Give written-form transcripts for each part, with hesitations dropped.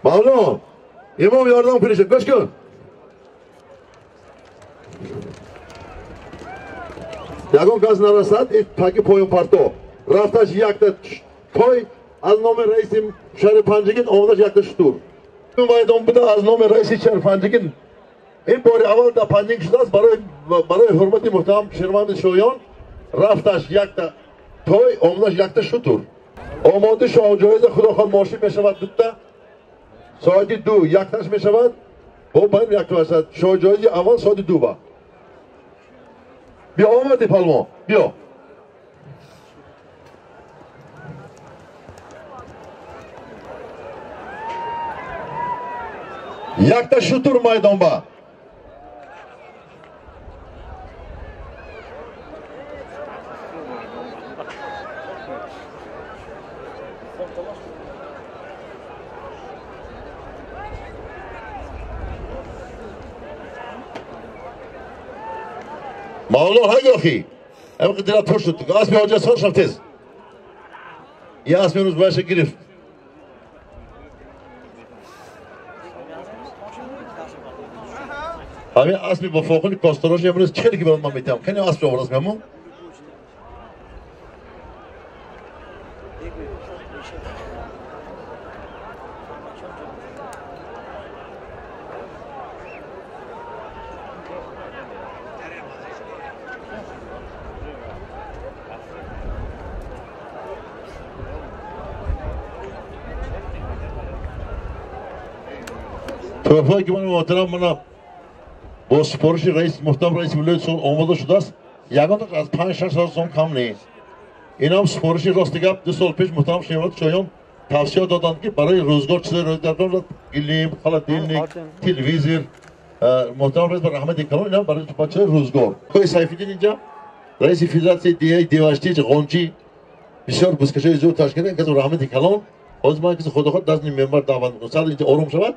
Мавлон, имом ёрдам кунед, гӯш кун. Ягон кас нарасад, таки поён парто. Рафташ якта той аз номи раиси шаҳри Панҷакент, омадаш якта шутур. Майдон буда аз номи раиси шаҳри Панҷакент. Ин бори аввал дар Панҷакент шудааст барои ҳурмати муҳтарам Шермамад Шоён. Рафташ якта той, омадаш якта шутур. Омода шо ҷоиза худо хоҳад мошин мешавад дута. Соати 2 якташ мешавад. Бо баъд якта мешавад. Шоҳ ҷоизи аввал соати 2 ба. Биё омадӣ палвон, биё. Якта шутур майдон ба. Мавлон ҳагохи. Ам қидра тур шуд. Асми ҳоҷа сор шав тез. Я асми рӯз баша гирифт. Ҳамин асми бо фоқуни косторош имрӯз чӣ хеле ки барот ман метиҳам. Хеле асби овард мемон. Тӯҳфае ки ман муҳтарам мана бо супориши раис муҳтарам раиси вилояти Суғд омода шудааст, ягонташ аз 5-6 ҳазор сом кам нест. Инам супориши рости гап 2 сол пеш муҳтарам Шермамад Шоён тавсия доданд ки барои рӯзгор чизои рӯз дар гилим, холодильник, телевизор. Муҳтарам раис ба раҳмати калон инам барои бачаҳои рӯзгор. Кои Сайфиддин инҷа раиси федератсияи деҳаи Деваштич Ғончӣ бисёр бузкашои зур ташкил кард. Касо раҳмати калон. Ҳозир ман каси худо хоҳад даст мембар даъват мекунам. Сад инҷа ором шавад.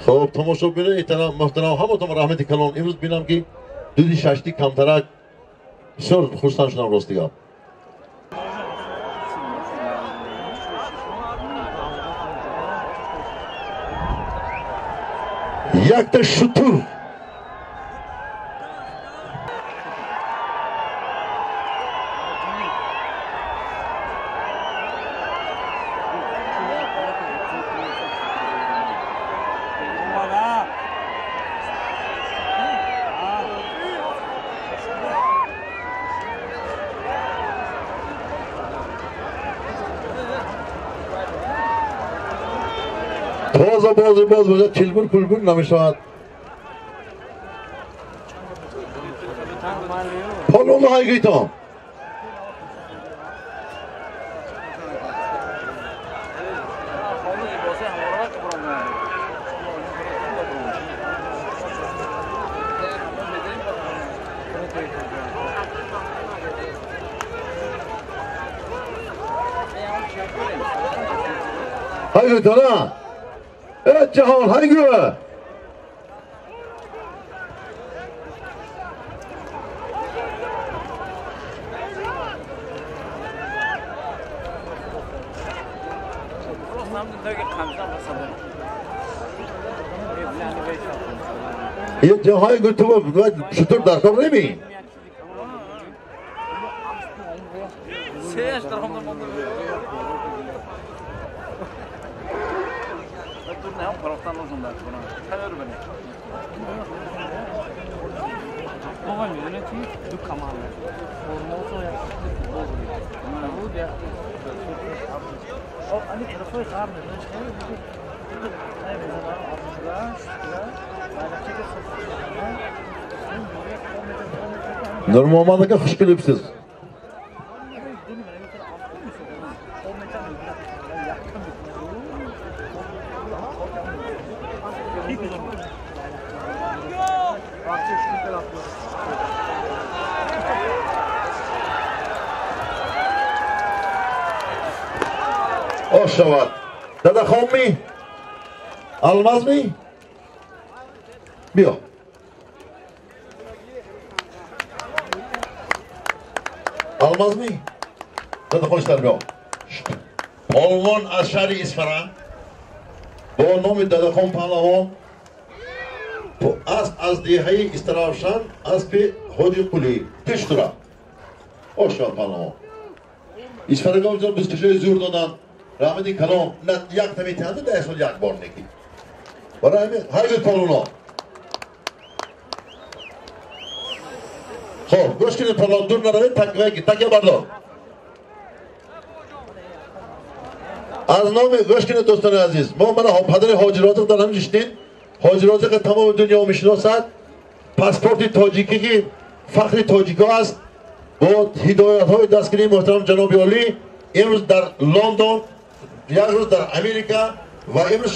Хоб тамошобинони муҳтарам, ҳаматон раҳмати калон. Имрӯз бинам ки дуди шашти камтарак бисёр хурсанд шудам рости гап. Якта шутур. Тоза бози боз бошад, чилбур кулбур намешавад. Палвон ҳайгитон. Ҳайгитон а? Evet Cihan, hangi güve? یه جاهای گفت تو شطور در کار نمی؟ Nurmuhammad aka xush kelibsiz. Osh shavad. Dadaxonmi? Almazmi? Биё. Алмаз ми? Дадахон биё. Полвон аз шаҳри Исфара бо номи Дадахон Паҳлавон, асп аз деҳаи Истаравшан, аспи Ҳоҷиқулӣ пештура. Ошод паҳлавон. Исфарагон бистушои зур доданд. Раҳмати калом як таметиҳанда 10 сол як бор неки. Барои ҳамин ҳаргиз палвоно. Хоб, гӯш кунед палвон, дур наравед, такя бардор. Аз номи гӯш кунед дӯстони азиз, мо мана падари Ҳоҷи Розиқ дар ҳамин нишинед. Ҳоҷи Розиқ тамоми дунё мешиносад. Паспорти тоҷикӣ ки фахри тоҷикҳо аст, бо ҳидоятҳои дастгирии муҳтарам ҷаноби олӣ имрӯз дар Лондон, як рӯз дар Америка ва имрӯз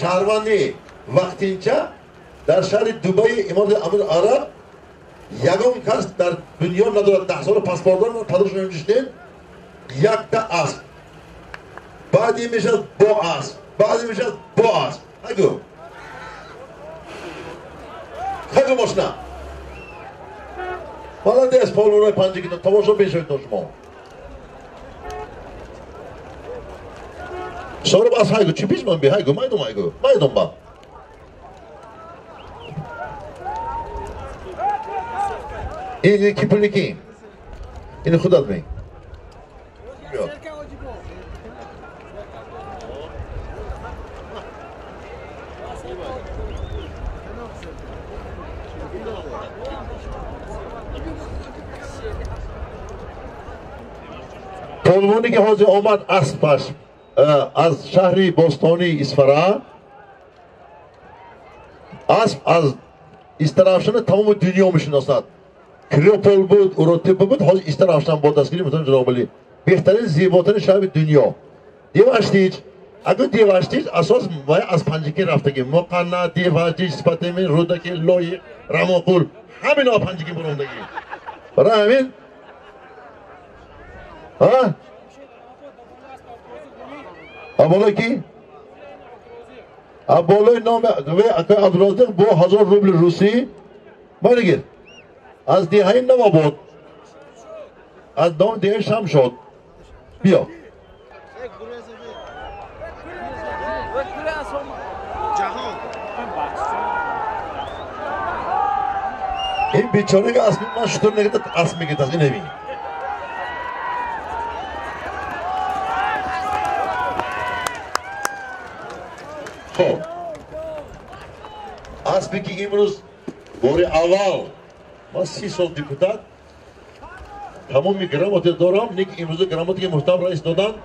шаҳрванди вақтинча дар шаҳри Дубаи Иморати Амир Араб. Ягон кас дар дунё надорад 10 сола паспортдор, падарашон нишинед, якта асп. Баъди мешавад бо асп, баъди мешавад бо асп. Ҳагу. Ҳагу мошина. Молодец, полвонои Панҷакент, тамошо бешавед шумо. Сороб аз ҳайгу, чӣ пеш ман би ҳайгу, майдон ҳайгу, майдон ба. Ин ки пули ки? Ин худат ми. Полвоне ки ҳозир омад аспаш аз шаҳри бостонии Исфара, асп аз Истаравшана тамоми дунё мешиносад. Криопол буд, Уротепа буд, ҳозир Истаравшан бо дастгирии муҳтарам ҷаноби олӣ беҳтарин, зеботарин шаҳри дунё. Деваштич, агар Деваштич асос вай аз Панҷакент рафтагӣ. Муқанна, Деваштич, Спатемин, Рудаки, Лоиқ, Рамонқул ҳамино Панҷакент буромдагӣ. Барои ҳамин болои ки? Болои номи акои Абдурозиқ бо 1000 рубли русӣ майнагир. Аз деҳаи Навобод, аз номи деҳаи Шамшод. Биё. Ин бечора ки аспи ман шутур негирад, асп мегирад, ин ҳамин. Хоб, аспе ки имрӯз бори аввал, ман 30 сол депутат, тамоми грамоте дорам, не ки имрӯза грамоте ки муҳтарам раис доданд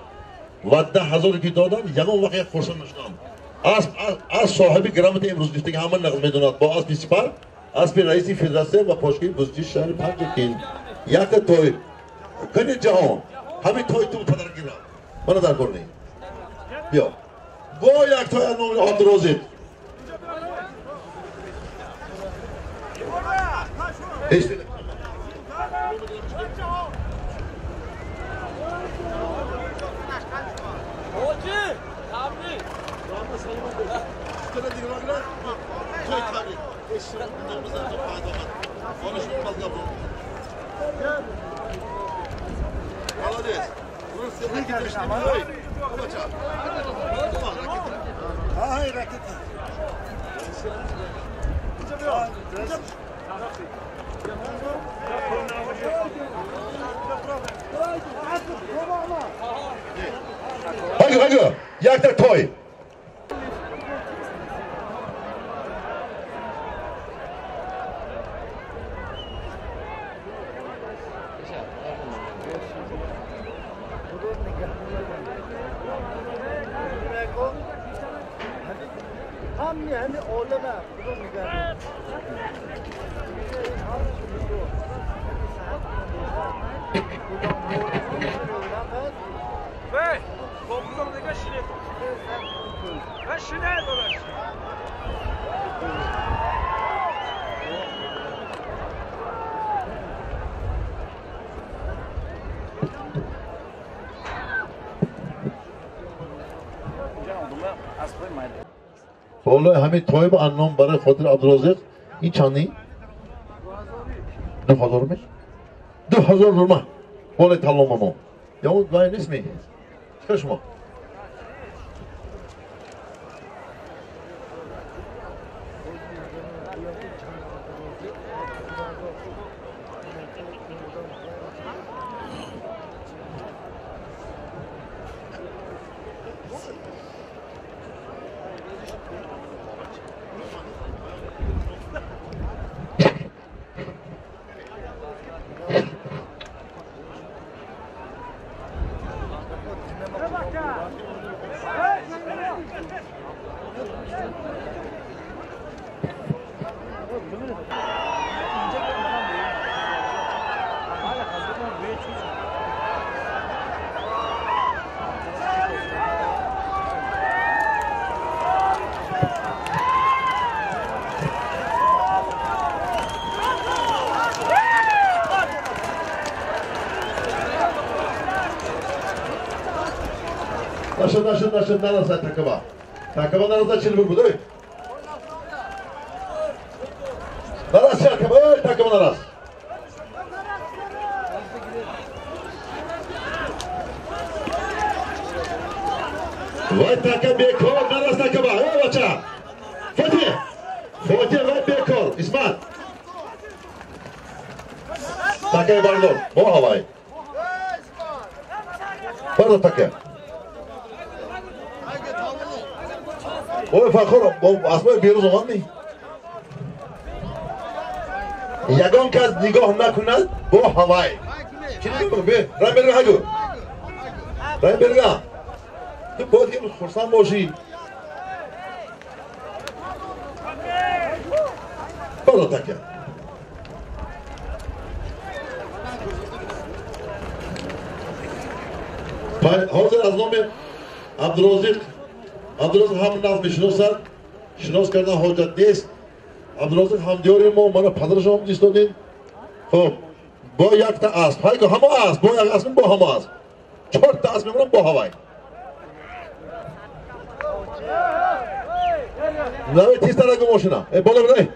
ва 10 000 ки доданд, ягон вақт як хурсанд нашудам. Асп аз соҳиби грамота имрӯз гирифтаги ҳама нағз медонад, бо аспи Сипар, аспи раиси федератсия ва бошгоҳи бузчии шаҳри Панҷакент. Якта той кани ҷаҳон, ҳамин той ту падар гирам. Мана дар кор не. Биё. Бо як той аз номи Абдурозиқ. Ҳагу, ҳагу, якта той. Болои ҳамин тоиба анном барои хотири Абдурозиқ ин чандӣ? 2000 меш? 2000 рӯма болои талломамо. Ё он вай нест ми? Чӣ шумо? Нашид, нарасад такаба. Такаба нарасад чил буд, ой. Нарас такаба, ой, такаба нарас. Вай така бекор, нарас такаба, ой, бача. Фотиҳ, Фотиҳ вай бекор, Исмат. Такаи бардор, бо ҳавай. Бардор така. Ой, Фахор, асбои берӯз омад ми? Ягон кас нигоҳ накунад бо ҳавай. Чӣ нигоҳ? Рай берга ҳагу. Рай берга. Ту бояд ки хурсанд бошӣ. Бардор така. Ҳозир аз номи Абдурозиқ Абдурозиқ ҳам наз мешиносад, шинос кардан ҳоҷат нест. Абдурозиқ ҳамдиёри мо, мана падарашон истодем. Хоб, бо якта асп, ҳайко ҳамо асп, бо як асп, бо ҳамо асп. Чорта асп мемонам бо ҳавай. Наве тизтар агу мошина. Э, боло бидай.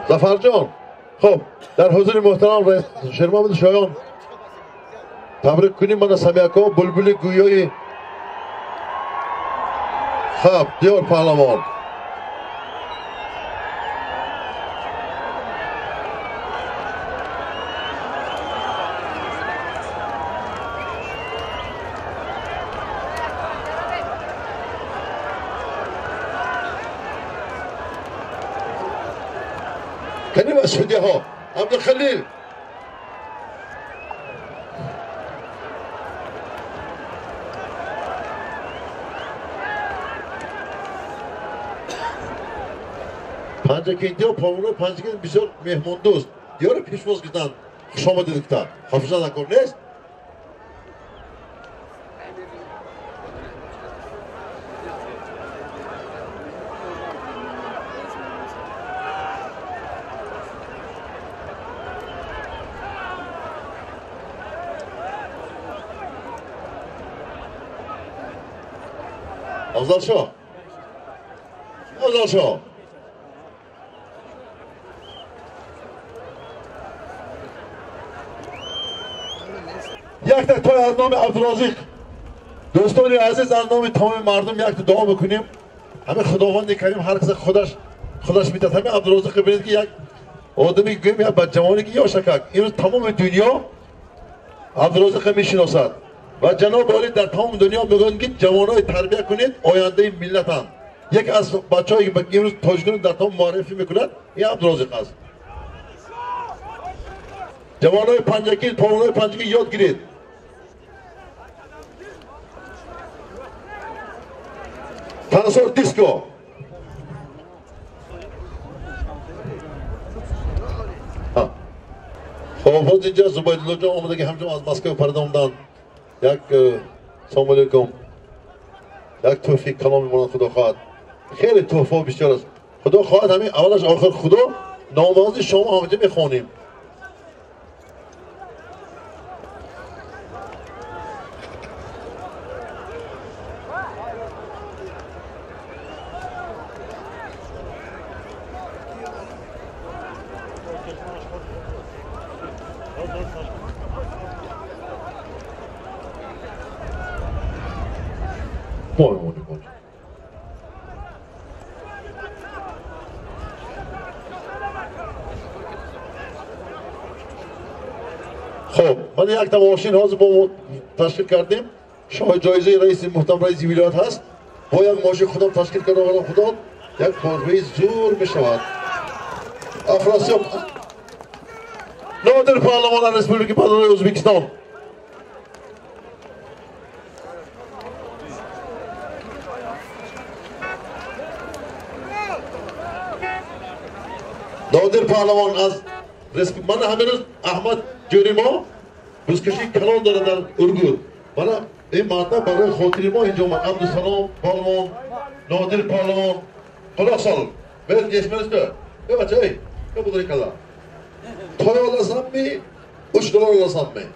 Зафарҷон, хоб, дар ҳузури муҳтарам раис Шермамад Шоён табрик кунем мана Самиако булбули гӯёи хаб диёр паҳлавон. Калима судьяҳо Абдухалил Панҷакентиҳо павонои Панҷакент бисёр меҳмондӯст. Диёри пешвоз гирифтанд. Хуш омадед гуфта. Хафиша накор нест? Афзалшоҳ, Афзалшоҳ, якта той аз номи Абдурозиқ. Дӯстони азиз, аз номи тамоми мардум якта дуо мекунем. Ҳамин Худованди Карим ҳар каса худаш медиҳад. Ҳамин Абдурозиқ бибинед ки як одами гӯем як баҷавоне ки ёшакак имрӯз тамоми дунё Абдурозиқро мешиносад. Ва ҷаноби олӣ дар тамоми дунё мегӯянд ки ҷавонҳои тарбия кунед, ояндаи миллатанд. Яке аз бачаҳое ки имрӯз тоҷиконро дар тамом муаррифӣ мекунад, ин Абдурозиқ аст. Ҷавонои Панҷакент, полвонои Панҷакент ёд гиред. Танасор диско. Хоб, ҳоз инҷа Зубайдуллоҷон омадаги ҳамчун аз Москва парида омаданд. Як салом алейкум. Як тӯҳфаи калом мемонад, худо хоҳад. Хеле тӯҳфаҳо бисёр аст. Худо хоҳад ҳамин аввалаш охир худо намози шом ҳамҷа мехонем. Хоб, ман як тамошин ҳозир бо мо ташкил кардем. Шоҳи ҷоизаи раиси муҳтарам раиси вилоят ҳаст. Бо як мошин худам ташкил карда овардам, худо як корвои зур мешавад. Афросиёб Нодир паҳлавон аз Республикаи Падарои Ӯзбекистон. Нодир паҳлавон аз мана ҳамин рӯз Аҳмад ҷӯри мо бузкашии калон дорад дар Ургут. Мана ин марда барои хотири мо инҷо омад. Абдусалом паҳлавон, Нодир паҳлавон. Құлоқ сол. Бер ешманишка. Э бача, эй, э будри кала. Той оласанми, 3 доллар оласанми?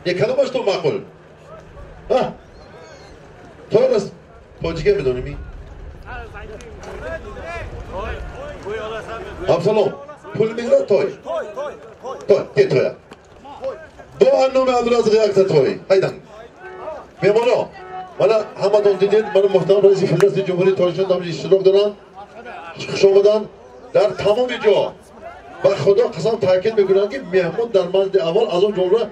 Е кадомаш то маъқул? Ҳа? Той олас тоҷика медоними? Абдусалом, пул мегирад той? Той, ке тоя? Бо анноми Абдуразиқ якта той. Ҳайдан. Меҳмоно, мана ҳаматон дидед, мана муҳтарам раиси Федератсияи Ҷумҳурии Тоҷикистон дар иштирок доранд. Хуш омаданд. Дар тамоми ҷо ба худо қасам таъкид мекунанд, ки меҳмон дар манзили аввал, аз он ҷумла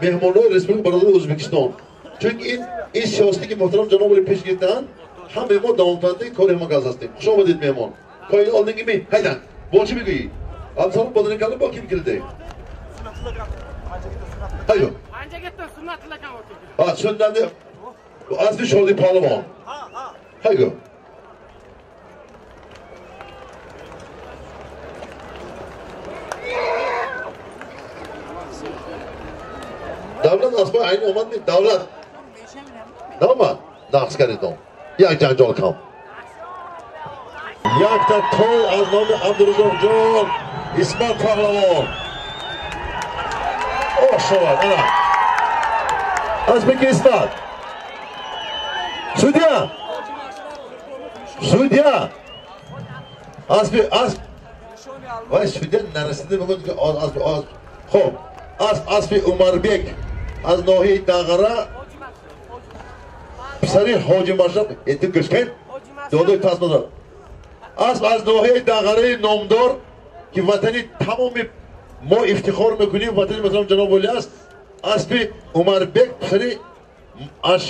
меҳмонҳои Республикаи Бародари Ӯзбекистон. Чунки ин сиёсате ки муҳтарам ҷаноб оли пеш гирифтаанд, ҳамаи мо давомдиҳандаи кори ҳама газ ҳастем. Хуш омадед меҳмон. Кои олдинги ми, ҳайдан. Бо чӣ мегӯӣ? Абдусалом Бодирикалон бо ким кирде? Ҳайё. А, суnnatni asli Shodi polvon. Haygo. Давлат асбои айни омад ми давлат. Наомад? Нақс кардедон. Як ҷанҷол кам. Якта той аз номи Абдурразоқҷон Исмат паҳлавон. Ош шавад, ана. Азбеки Исмат. Судья! Судья! Асби, асб. Вай судья нарасида мегӯяд ки асби, асб. Хоб, асб, асби Умарбек аз ноҳияи Дағара, писари Ҳоҷи Машраб, этиб гӯш кун, додои пас надорад. Асб аз ноҳияи Дағараи номдор, ки ватани тамоми мо ифтихор мекунем, ватани масалан ҷаноб оли аст, аспи Умарбек писари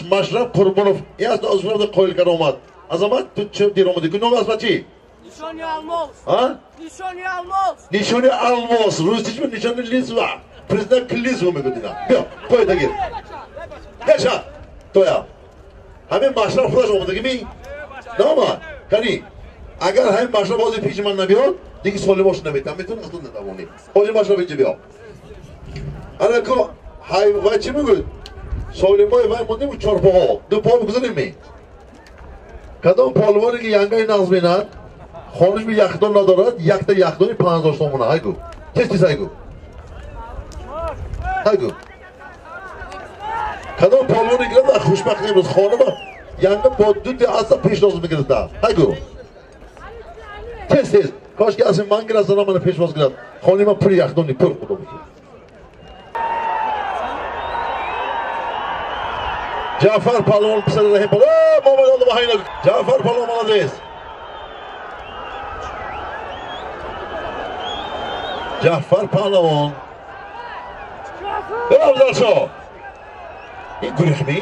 Машраб Қурбонов. Ин асб аз қоил карда омад. Азамат, ту чӣ дер омадӣ? Номи асба чӣ? Нишони алмос. А? Нишони алмос. Нишони алмос. Русич нишони лизва. Признак лизва мегӯяд ина. Биё, тоя тагир. Ҳеша. Тоя. Ҳамин Машраб худаш омадагӣ ми? Наомад? Кани. Агар ҳамин Машраб ҳозир пеши ман набиёд, диги солимош наметавон, метавон аз ту натавонӣ. Ҳоҷи Машраб инҷа биё. Ана ко ҳай вай чӣ мегӯяд? Солимои вай мондем чорпоҳо. Ду по бигузорем ми? Кадом полвоне ки янгаи нағз бинад, хониш би яхдон надорад, якта яхдони 5000 сомона. Ҳайгу. Тез тез ҳайгу. Ҳайгу. Кадом полвоне гирад, хушбахт имрӯз хонама янга бо ду асаб пешвоз мегирад. Ҳайгу. Тез тез. Кош ки асли ман гирад, зана мана пешвоз гирад. Хони ман пури яхдони пур худо бошад. Ҷаъфар паҳлавон писари Раҳим паҳлавон. Момадон Ваҳайна. Ҷаъфар паҳлавон молодец. Ҷаъфар паҳлавон. Афзалшоҳ. Ин гурехмӣ?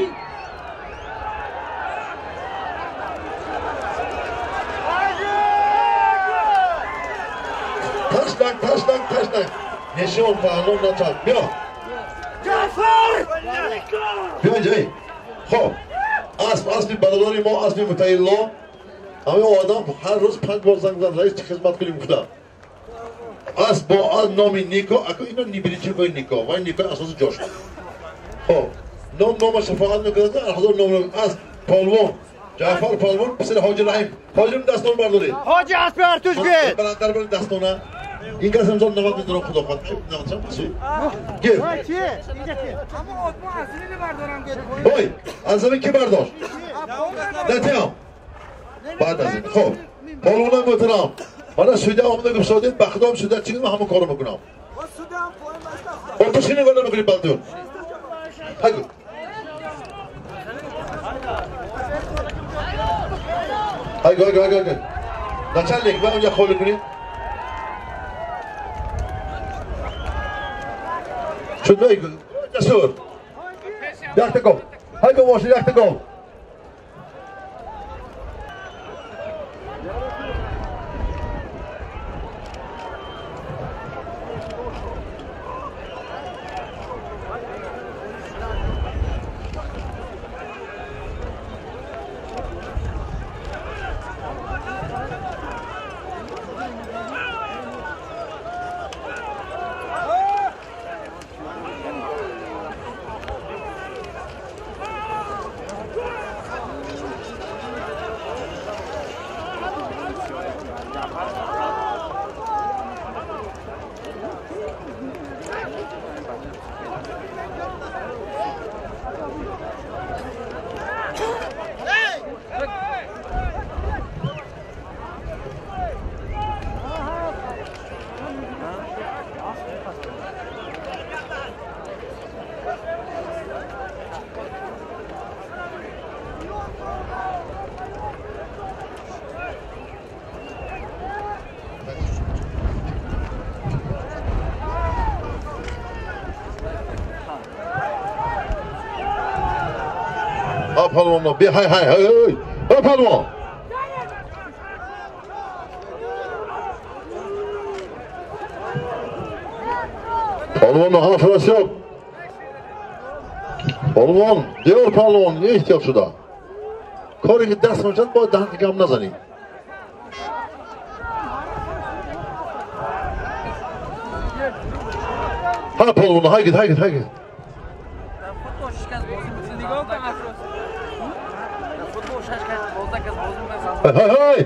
Ташлак, ташлак, ташлак. Нишон паҳлон натар. Биё. Ҷаъфар! Биё инҷа. Хоб. Асп, аспи бародари мо, аспи Мутаилло. Ҳамин одам ҳар рӯз 5 бор занг зад, раис чӣ хизмат кунем гуфта. Асп бо номи Нико, ако ино нибиричи гой Нико, вай Нико асоси ҷош. Хоб. Ном нома шафоат мекунад, ҳазор ном асп полвон. Ҷаъфар полвон писари Ҳоҷи Раҳим. Ҳоҷи дастон бардоред. Ҳоҷи аспи артуш бед. Баландтар баред дастона. Ин кас имсол 90 медонам худо хоҳад. 90 чанд пасу? Гир. Ой, аз замин ки бардошт? Натиам. Баъд аз ин. Хоб. Полвонои муҳтарам. Мана судя омада гуфт содед, ба худом судя чӣ ман ҳамон коро мекунам. О, ту чӣ нигоҳ намекунӣ балдун? Ҳагу. Ҳагу, ҳагу, ҳагу, ҳагу. Начальник, ман унҷа холӣ кунед. Шуд ҷасур. Якта гов. Ҳагу мошин якта гов. Палвон, би ҳай ҳай ҳай ҳай. Ҳай палвон. Палвон Афросиёб. Палвон, диёр палвон, эҳтиёт шуда. Коре ки даст мешад, бояд даҳан гам назанӣ. Ҳа палвон, ҳайгид, ҳайгид, ҳайгид. Ҳай, ҳай, ҳай!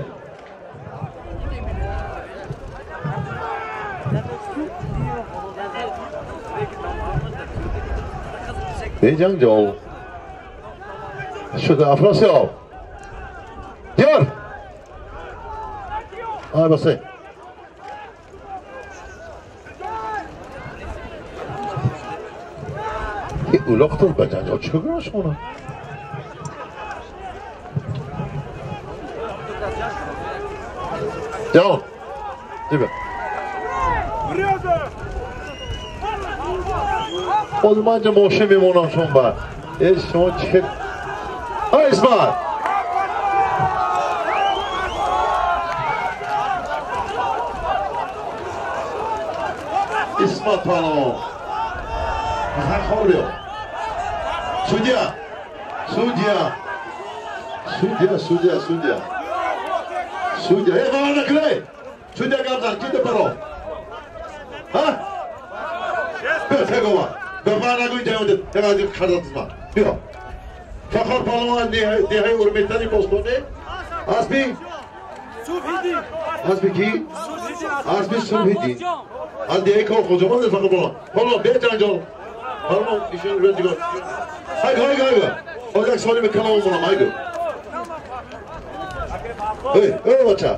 Эй ҷанҷол. Шуда Афросиёб. Диёр! Ай басе. Улоқтор ба ҷанҷол чӣ кунам шумо? Ҷавон. Тебе. Боз ман ҷа мошин мемонам шумо ба. Э шумо чӣ? Ай Исмат. Исмат палвон. Хан хор биё. Судья. Судья. Судья, судья, судья. Судья. Эй, бабар накунай. Судья гап зан, ки депаро? Ҳа? Биё, сегова. Бабар нагӯй ҷавон, дега хардатизма. Биё. Фахор палвон аз деҳаи Урметани Бостонӣ. Аспи? Аспи ки? Аспи Субҳиддин. Аз деҳаи Кохоҷа. Ман фахор палвон. Палвон, биё ҷанҷол. Палвон, ишон рӯ дигар. Ҳайгу, ҳайгу, ҳайгу. Ҳозир як соли мекалом монам, ҳайгу. Эй, эй, бача.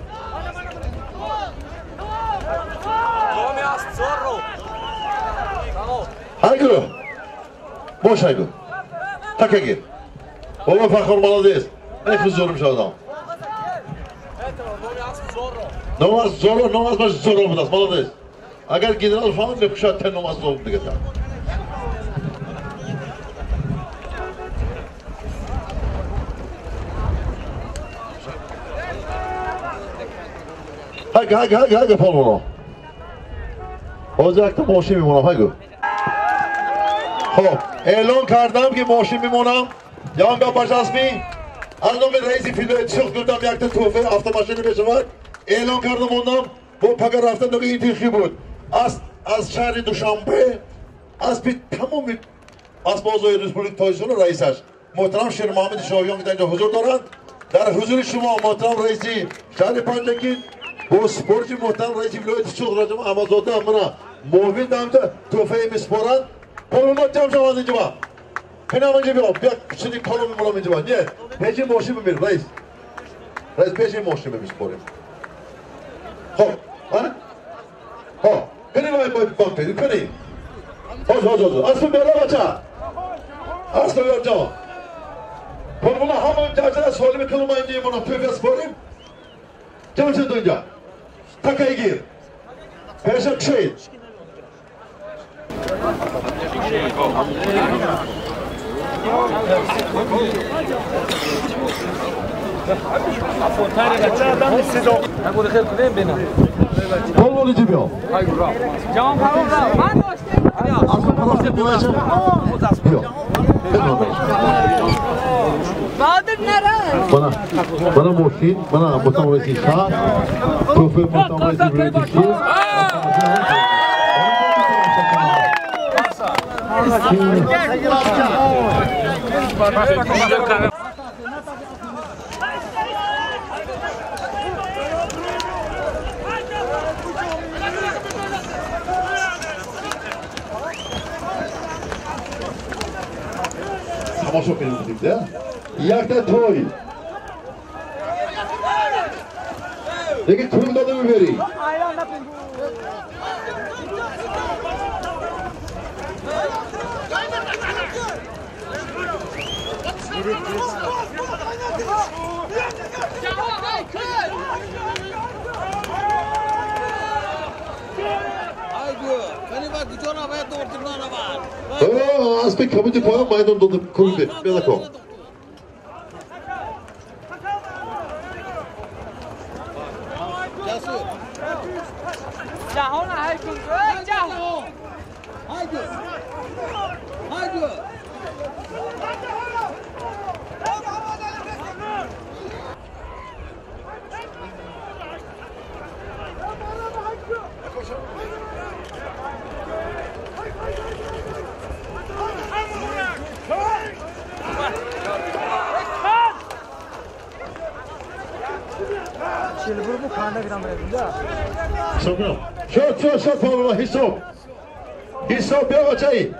Ҳайгу. Бош ҳайгу. Така гир. Бобо Фахор молодец. Эй, хузур мешавадам. Ном аз Зоро, ном аз Зоро будааст, молодец. Агар генерал фаҳмад, мекушад те ном аз Зоро дигата. Ҳайгу, ҳайгу, ҳайгу, ҳайгу палвоно. Ҳозир якта мошин мемонам, ҳайгу. Хоб, эълон кардам ки мошин мемонам. Ягон гап бачасми? Аз номи раиси вилояти Суғд гуфтам якта тӯҳфаи автомашина мешавад. Эълон кардам мондам, бо пага рафтам даги ин тихи буд. Аз шаҳри Душанбе, аспи тамоми асбозои Республикаи Тоҷикистон раисаш муҳтарам Шермуҳаммади Шоҳиён ки дар инҷо ҳузур доранд. Дар ҳузури шумо муҳтарам раиси шаҳри Панҷакент бо супориши муҳтарам раиси вилояти Суғд Раҷаб Аҳмадзода мана муовин дамта тӯҳфае месупоранд. Полуно ҷамъ шаванд инҷо. Пинам инҷо биё, биё чизи коло мемонам инҷо. Не, пеши мошин бимир, раис. Раис пеши мошин бимиспорем. Хоб, а? Хоб, кани вай бампе, кани. Ҳоз, ҳоз, ҳоз. Аспи бера бача. Аспи бера ҷон. Полуно ҳама ҷаҷара солими килома инҷо мемонам, тӯҳфа спорим. Ҷамъ шуд инҷо. Такай гир. Пеша кушоед. Полволи ҷибиё. Бана мошин, бана муҳтарам раиси шаҳр, тӯҳфаи муҳтарам раиси вилояти Суғд. Тамошо кунем будем, якта той. Лекин кун дода мебери. Аспи кабути поён майдон дода кунде. Белако. Шод, шод, шод, палова, ҳисоб. Ҳисоб, биё бачаи.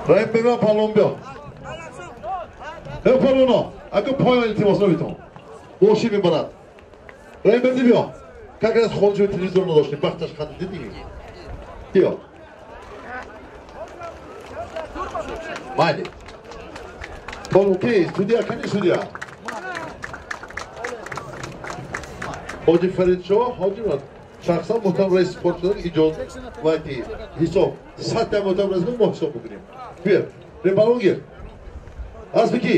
Раим бигӯ палон биё. Э палоно, аку поён илтимос навитон. Мошин мебарад. Раим берди биё. Как раз хонҷои телевизор надоштем, бахташ ханди дидӣ. Биё. Майли. Палон ки, судья, кани судья? Ҳоҷи Фаридшоҳ, ҳоҷи шахсан муҳтарам раиси спорт шудан иҷозат вайти ҳисоб. Садта муҳтарам раис мо ҳисоб бикунем. Биё, репалон гир. Аспи ки?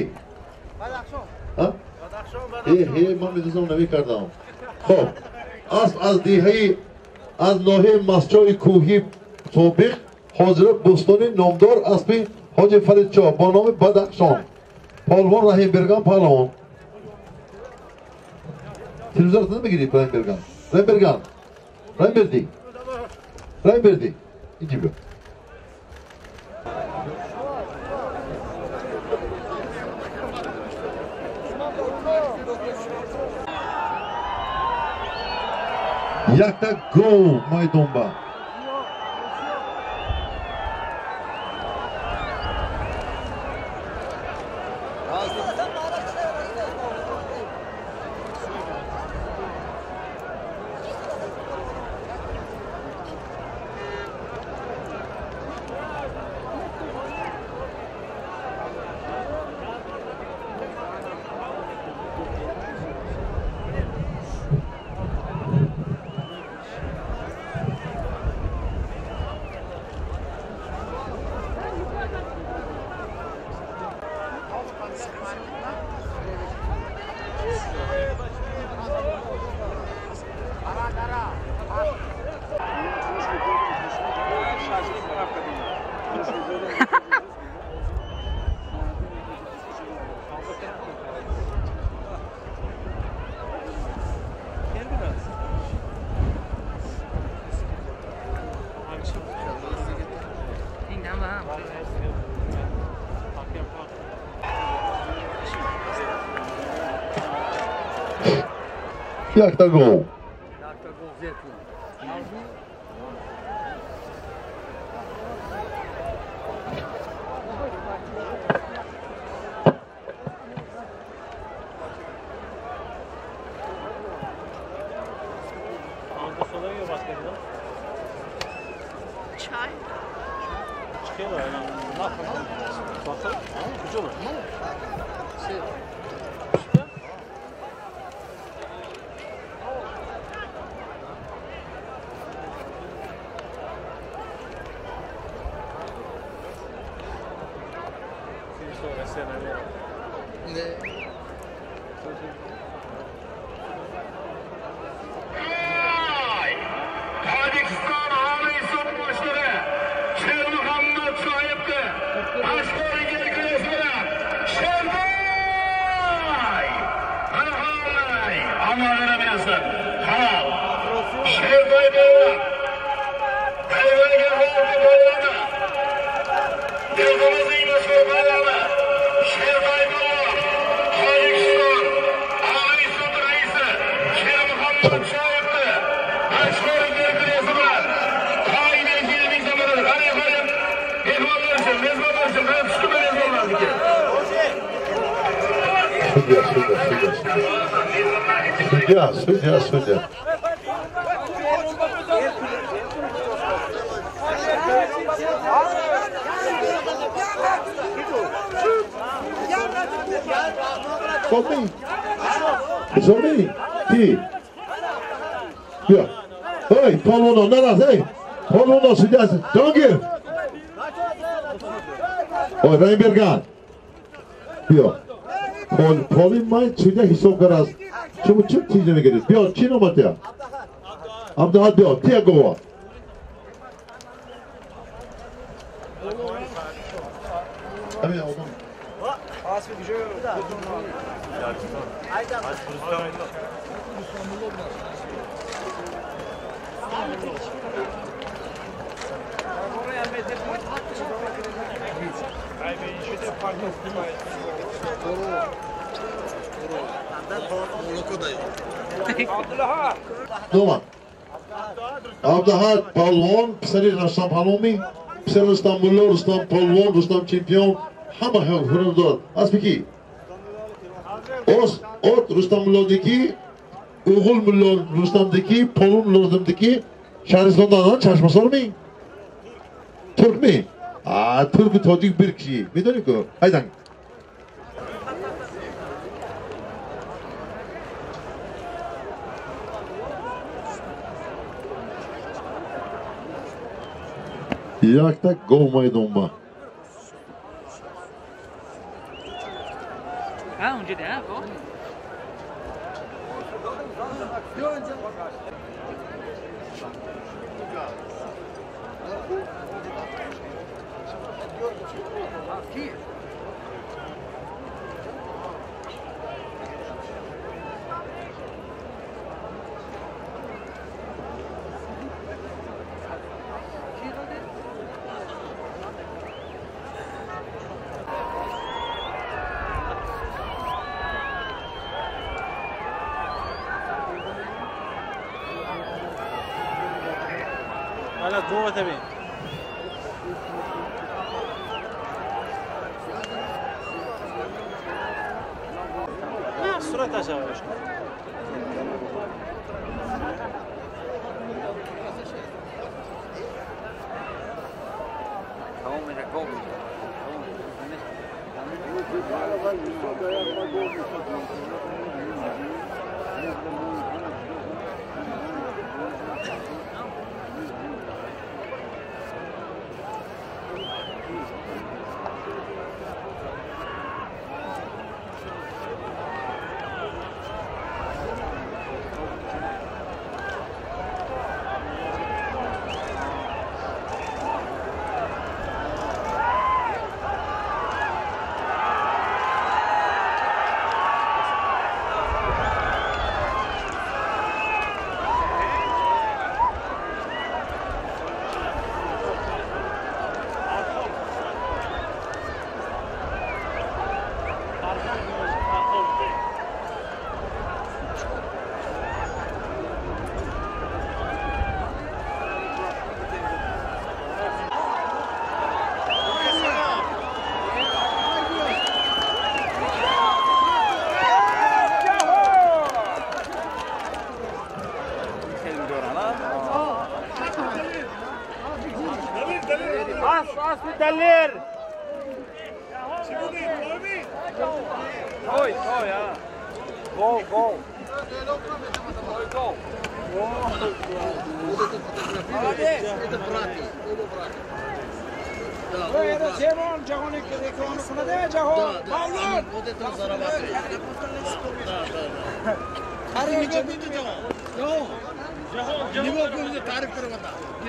Э, ман медонам намекардам. Хоб, асп аз деҳаи аз ноҳияи Масчои кӯҳи собиқ ҳозира Бӯстони номдор аспи ҳоҷи Фаридшоҳ бо номи Бадахшон. Полвон Раҳимберган паҳлавон. Телевизор намегирӣ Раҳимберган? Раҳимберган. Раҳимберди. Раҳимберди. Инҷи биё. Якта гол майдонба. Якта гов. Судья, судья. Zomi, Zomi, ти. Бия. Эй, полоно, нараз, эй. Полоно, судья, Джангир. Ой, Раймберган. Биё. Поли май судья ҳисоб кард. Шумо чӣ чизе мегиред? Биё, чӣ номат я? Абдуҳад, биё, тия гова. Дома. Абдуҳад палвон, писари Рустам Палвони, писари Рустам Мулло, Рустам Палвон, Рустам чемпион, ҳама ҳунар дорад. Аспи ки? От Рустам Муллодики, Уғул Мулло Рустамдики, Полун Мулло Рустамдики, Шаҳристондан Чашмасорми? Туркми? А, турку тоҷик бир киши. Медонӣ ку? Айдан. Якта гов майдонба. Далер! Той, той, а! Гол, гол! Той, гол! Это браты, оба браты. Да, вот это он зарабатывает. Да,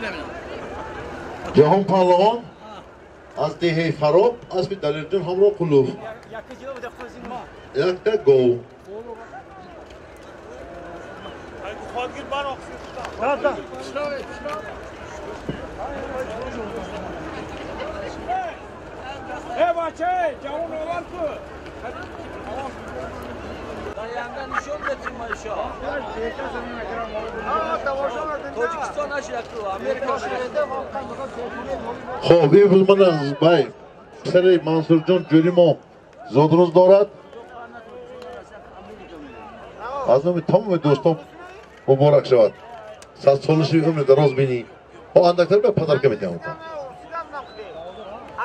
да. Ҷаҳон паҳлавон аз деҳаи Фароб аспи Далерҷон ҳамроҳ Қулув. Якта гов. Хоб, имрӯз ман аз бай писари Мансурҷон ҷӯри мо зодрӯз дорад. Аз номи тамоми дӯстон муборак шавад. Садсолаши умри дароз бинӣ. О, андактар ба падарка метиҳам.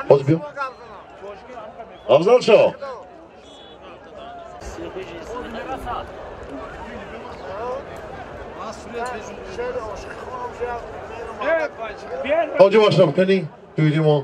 Ҳозир биё. Афзалшо. Ҳоҷи Машраб, кани туйди мо.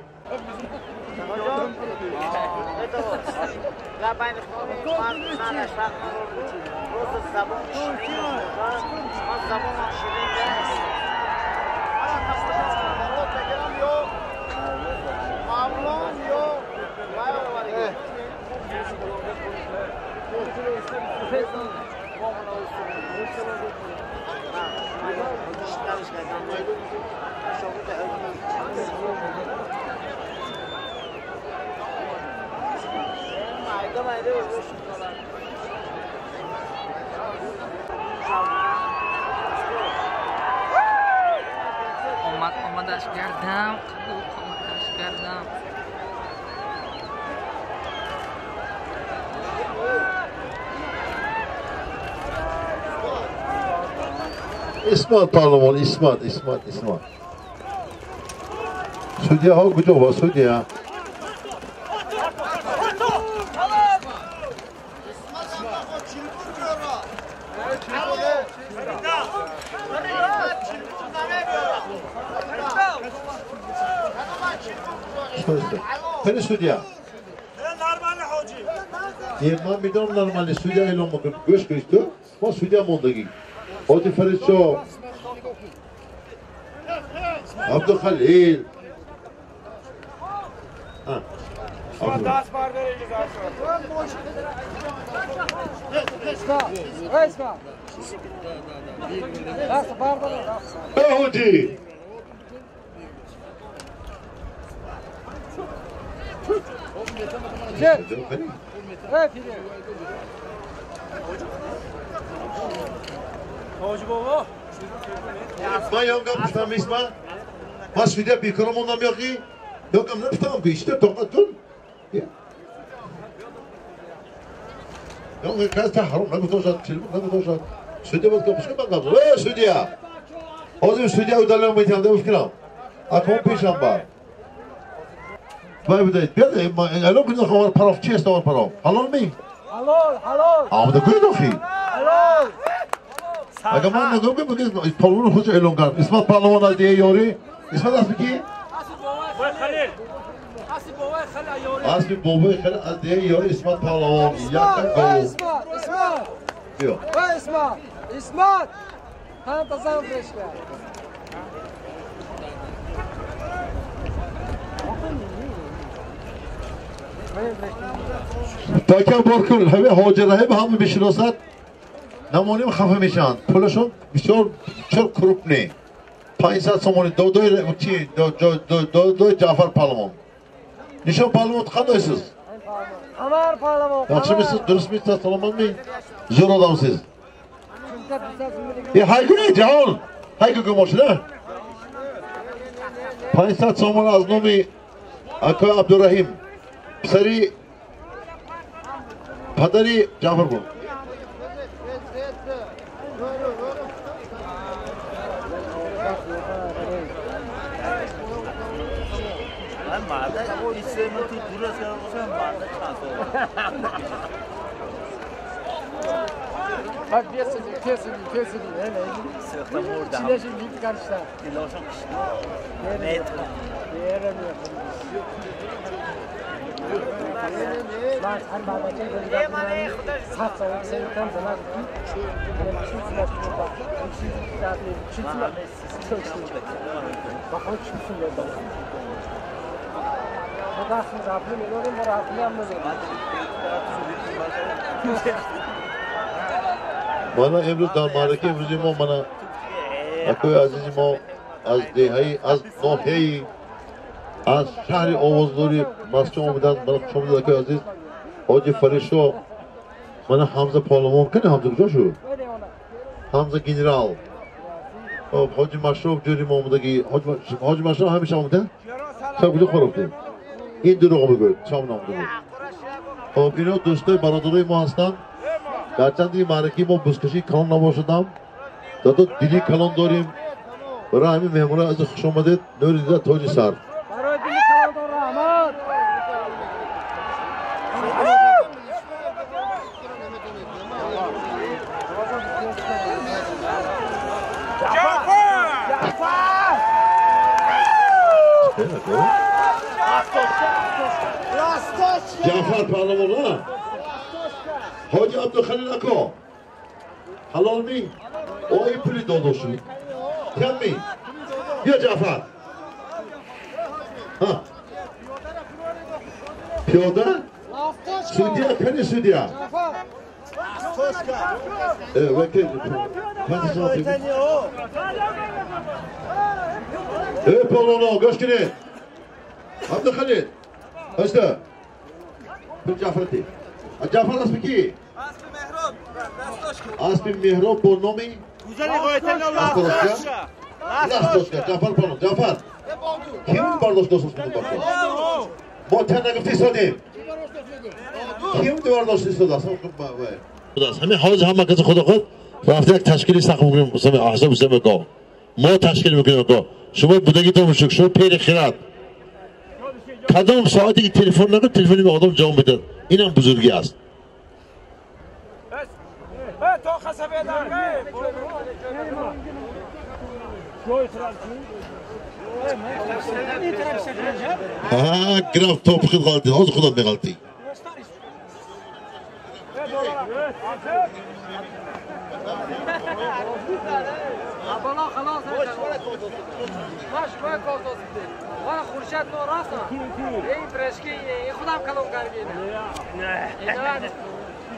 Омадаш гардам, қабул омадаш гардам. Исмат паҳлавон, Исмат, Исмат, Исмат. Судьяҳо куҷо ба судья? Фери судья. Ман медонам нормали судья эълон мекунад. Гӯш кунед ту, мо судья мондагӣ. Ҳоҷи Фаридшо, Абдухалил. Ҳоҷи. Ман ёнгам гуфтам Исмат, ман судья бекора мондам ёки? Ёкам нафтам ки ишта тоқат кун. Ёнга кас та ҳаром нагузошад, чилбук нагузошад. Судья боз гапушка ман гап. Э, судья! Ҳозир судья удален метиҳам, дем фикрам. Акон пешам бар. Вай будаед, биёд, эълон кунед охир паров чи аст овар паров? Ҳалол ми? Ҳалол, ҳалол. Омада кунед охи. Ҳалол. Агар ман нагӯям ки бигӯед палвони худро эълон кард. Исмат паҳлавон аз деҳаи Ёрӣ. Исмат аспи ки? Аспи бобои Халил аз деҳаи Ёрӣ Исмат паҳлавон. Якта гол. Исмат! Биё. Исмат! Исмат! Ҳам тазам фрешка. Такя бор кун, ҳаме ҳоҷи Раҳим ҳама мешиносад. Намоним хафа мешаванд. Пулашон бисёр бисёр крупный. 500 сомони додои чи додои Ҷаъфар паҳлавон. Нишон паҳлавон қандайсиз? Қамар паҳлавон. Yaxshimisiz, durustmisiz, salomatmi? Zo'r odamsiz. Hay кунед, Ҷаҳон. Hay кун мошина. 500 сомон аз номи акои Абдураҳим, писари падари Ҷаъфар буд. Мана имрӯз дар маъракаи имрӯзи мо мана акои азизи мо аз деҳаи аз ноҳияи аз шаҳри овоздори Москва омаданд. Мана хуш омадед акои азиз ҳоҷи Фаришо. Мана Ҳамза паҳлавон кани Ҳамза куҷо шуд? Ҳамза генерал. Хоб ҳоҷи Машроб ҷӯри мо омадагӣ. Ҳоҷи Машроб ҳамеша омада? Шаб куҷо хӯрофтем? Ин дурӯғ мегӯяд, шаб наомада буд. Хоб ино дӯстои бародарои мо ҳастанд. Гарчанде маъракаи мо бузкашии калон набошадам, зато дили калон дорем. Барои ҳамин меҳмонои азиз хуш омадед. Нури дида тоҷи сар. Барои дили калон раҳмат. Ҷаъфар паҳлавон а? Ҳоҷи Абдухалил ако ҳалол ми? Ои пули додошу кам ми? Бия Ҷаъфар. Пиёда? Судья кани судья? Э паҳлавоно гӯш кунед. Абдухалил ҳашта пул Ҷаъфарати. Ҷаъфар асби ки? Асби Меҳроб. Асби Меҳроб бо номи Ласточка. Ласточка. Ҷаъфар паҳлавон. Ҷаъфар ким бардошт дост бача? Мо тан нагуфта истодем. Ким бардошт истодааст? Ҳамин ҳозир ҳама каси худо худ рафта як ташкили сахт мекунем. Аҳзоб го мо ташкил мекунем го. Шумо будагитон мушук, шумо пери хират. Кадом соате ки телефон накун, телефони ба одам ҷавоб медиҳад. Инам бузургӣ аст. Граф топи ғалтӣ, ҳозир худат меғалтӣ.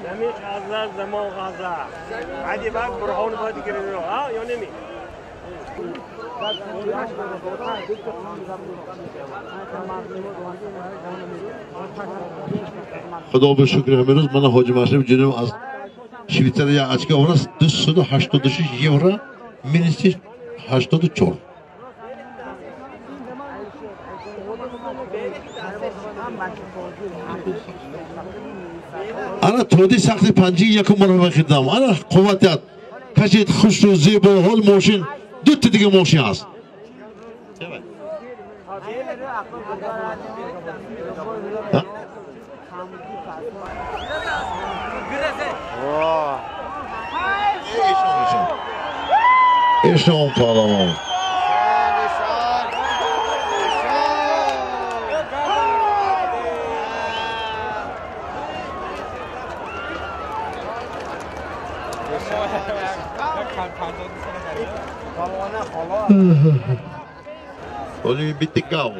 زمین غزه زمان غزه بعدی بعد برهان باید گیرید ها یا نمی؟ خدا به شکر امروز من حاجی مشرف جناب از شویتساریا اچکا آورد 286 یورو минус 84. Ана тоди сахти панҷи якум маротиба хидам. Ана қувватият кашид хушру зебо ҳол мошин дута дига мошин аст. Эшон паҳлавон. Оли бити гав.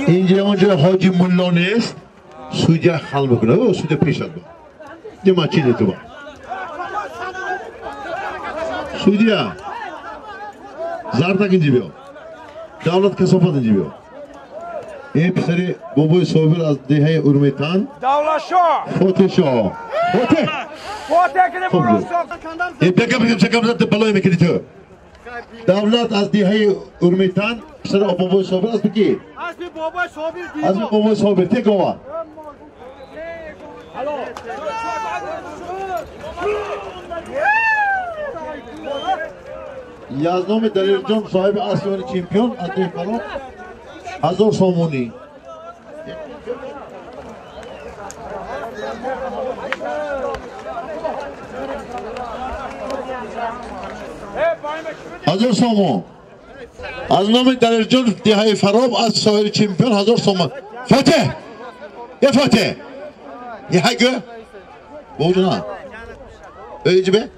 اینجا اونجا حاجی ملا نیست سودیا حل میکنه او سودیا پیش با دیما چی تو با سودیا زردک اینجا بیا دولت کثافت اینجا بیا این پسری بابای صابر از دهه ارمیتان دولت شاه فاتح شاه فاتح فاتح کنه برو این بگم بگم چکم زد بلای میکنی تو دولت از دهه ارمیتان پسر بابای صابر از بکی از بابای صابر دیما از بابای صابر تک آوا یازدهم دلیر جان صاحب آسیای چمپیون از ده کلو 1000 سومونی هزار سومون از نام دلیر جان دهه فراب از صاحب چمپیون 1000 سومون فاتح یه فاتح یه هگه بوجنا ایجی به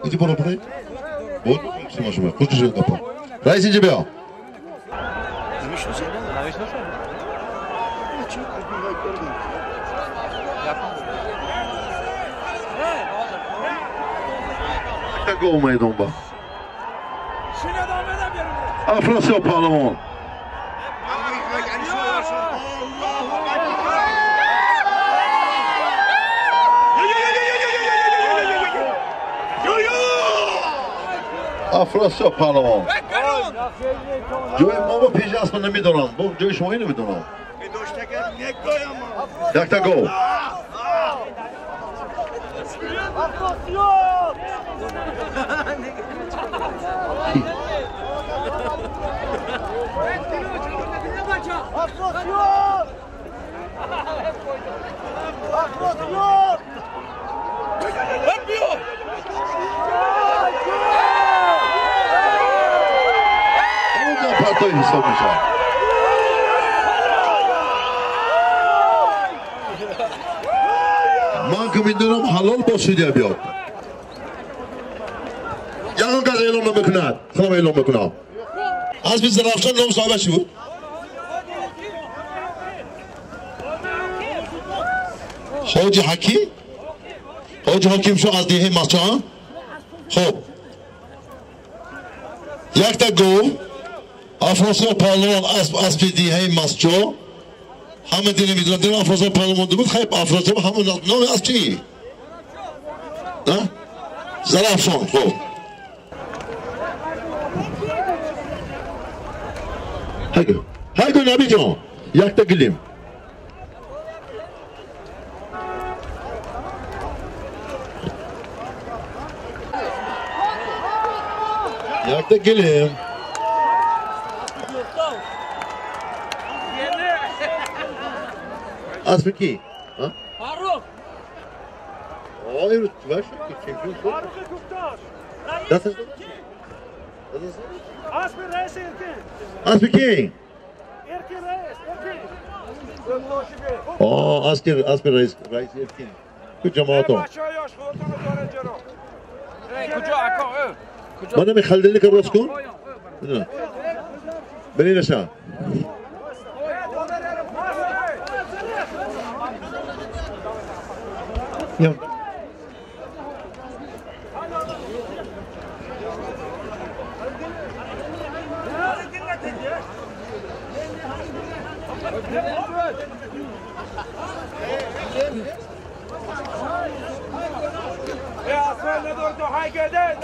ایجی برو برو بود شما خوش شد گپا رئیس اینجا بیا گو میدون با افراسیاب پهلوان افراسیاب پهلوان جای ما با پیش اصلا نمیدونم با جای شما نمیدونم یک تا گو پرتای حساب میشه من که میدونم حلال با سودیا بیاد یکان کس اعلام نمیکند خودم اعلام میکنم از بی زرافشان نام صاحبش بود حاجی حکیم حاجی حکیم شو از دیه مچان خب یک تا گو افراسیاب پهلوان اسب دیه مسجو همه دینه میدونن دیم افراسیاب پهلوان بود خیلی افراسیاب همون نام اسب چی؟ نه؟ زرافشان خب هگو هگو نبی جان یک تا گلیم یک تا گلیم اسب کی؟ ها؟ فاروق آه این رو که چمپیون شد فاروق کوکتاش دستش اسب رئیس ارکین اسب کی؟ ارکین رئیس ارکین آه اسب رئیس ارکین کو جماعتون کجا اکا من میخلدلی که راست کن بری نشان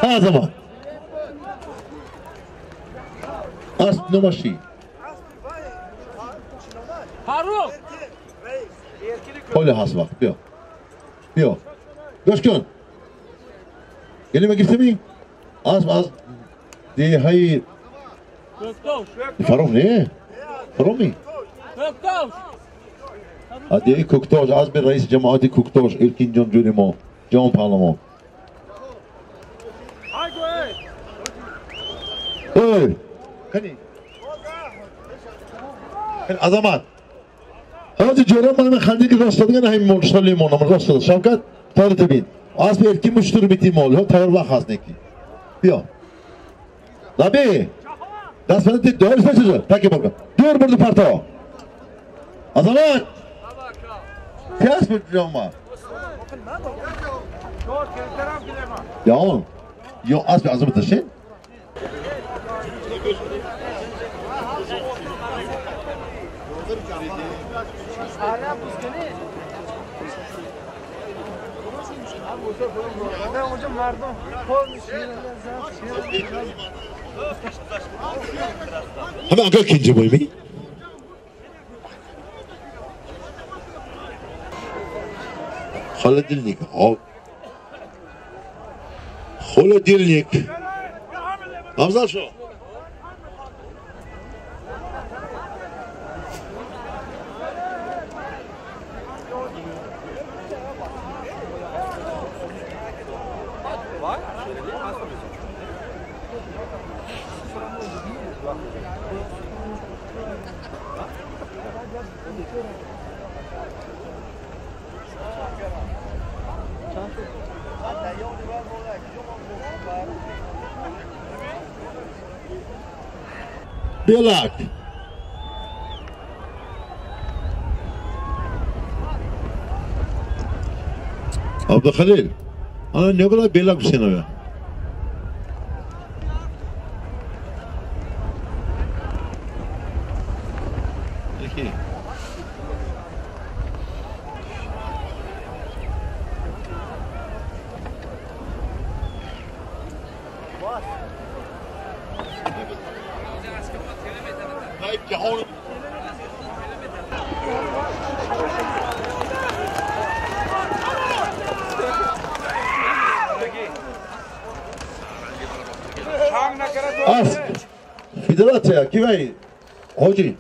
هذا اسب نمشي فاروق حالا هست وقت بیا بیا گوش کن یعنی ما گرفتمی اسب از دیهای فاروق نه فاروقی دیهای کوکتاش اسب رئیس جماعت کوکتاش الکین جان جونی ما جان پهلوان اوی کنی عظمت هذا جوران من خندی که راست دادن همین مول لیمون من راست داد شوکت تار تبین از به ارکی مشتر بیتی مول ها تیار وقت هست نکی بیا نبی دست بندی دور سچ تکی بکن دور برد پرتا Азамат! Ки аст ҷома? Ё ё аспи Азамат дашин? ҳама ака кенҷа бойми? Холодильник. Холодильник. Афзал шо. Белак. Абдухалил. Ана нёгла Белак Хусейнова. Асп федератсия кивай ҳоҷи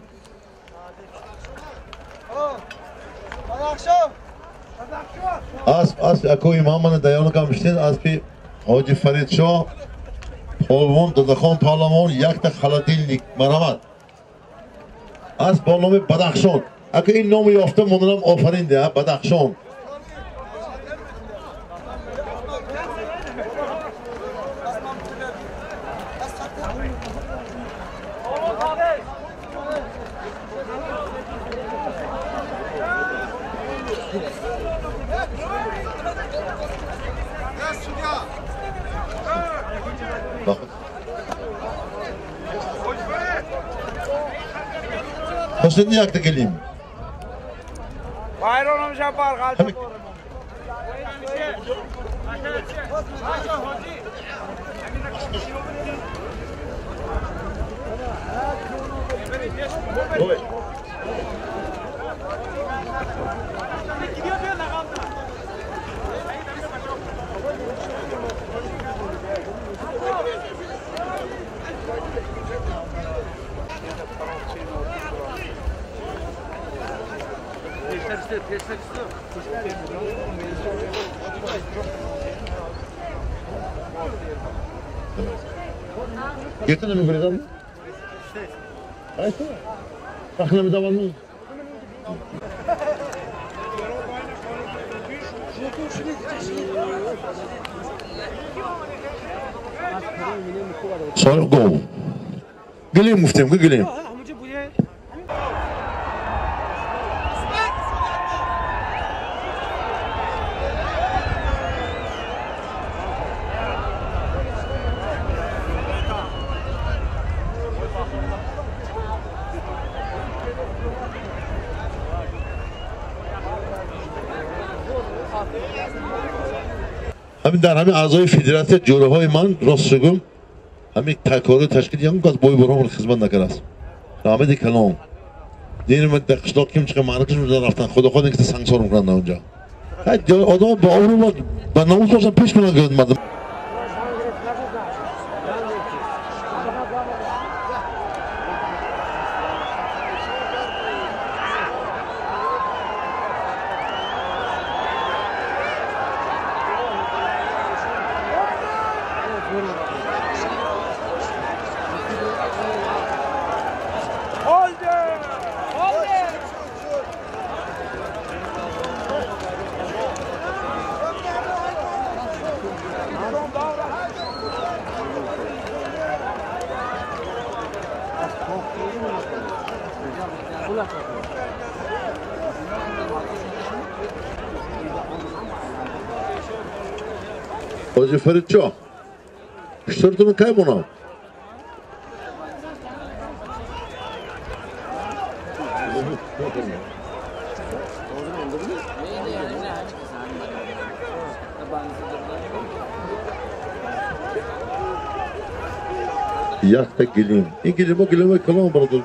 асп асп акои мамана даёна камштин аспи ҳоҷи Фаридшоҳ полвон Додахон паҳлавон якта холодильник марамат асп бо номи Бадахшон. Ака ин ному ёфта монданам офарин де Бадахшон. Хусейн якта гелим. Гирта намегурезам? Айсто? Сах намедавам? Сорок гол. Гилем гуфтем, гилем. ҳамин дар ҳамин аъзои федератсия ҷӯраҳои ман рост шугум ҳамин такору ташкил ягон кас бои борон хизмат накардааст. Раҳмати калом. Дини ма дар қишлоқ ким чиқа маъракаш рафтан худо хоҳад ки сангсор мекунанд онҷо. Одам ба обрӯ ба номус бошан пеш кунанд мардум. Ҳоҷи Фаридҷон, пиштортон кай монам? Якта гилим. Ин гилимо гилимои калон, бародар.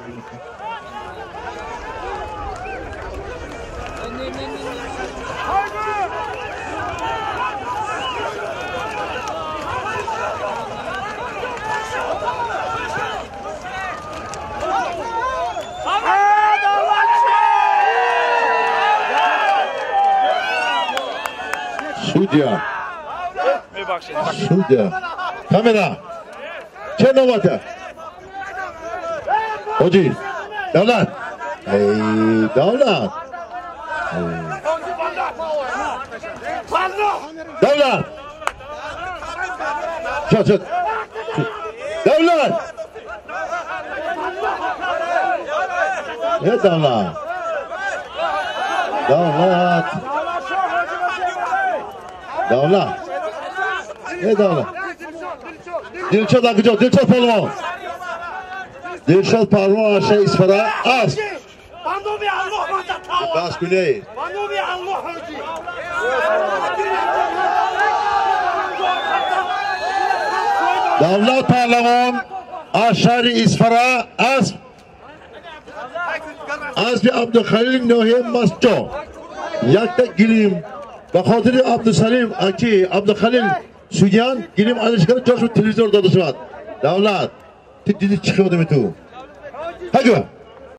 Судья. Судья. Камера. Чӣ навбата? Ҳоҷӣ. Давлат. Эй, Давлат. Давлат. Чё, чё? Давлат. Э, Давлат. Давлат. Давлат. Э, Давлат. Дилшод акуҷо? Дилшод паҳлавон. Дилшод паҳлавон аша Исфара аст. Бас куней. Давлат паҳлавон аз шаҳри Исфара аст. Асби Абдухалил ноҳияи Масҷо. Якта гилим ба хотири Абдусалим аки Абдухалил судьян гилим алишкара ҷошу телевизор дода шавад. Давлат, ту диди чӣ хиёдами ту? Ҳаго.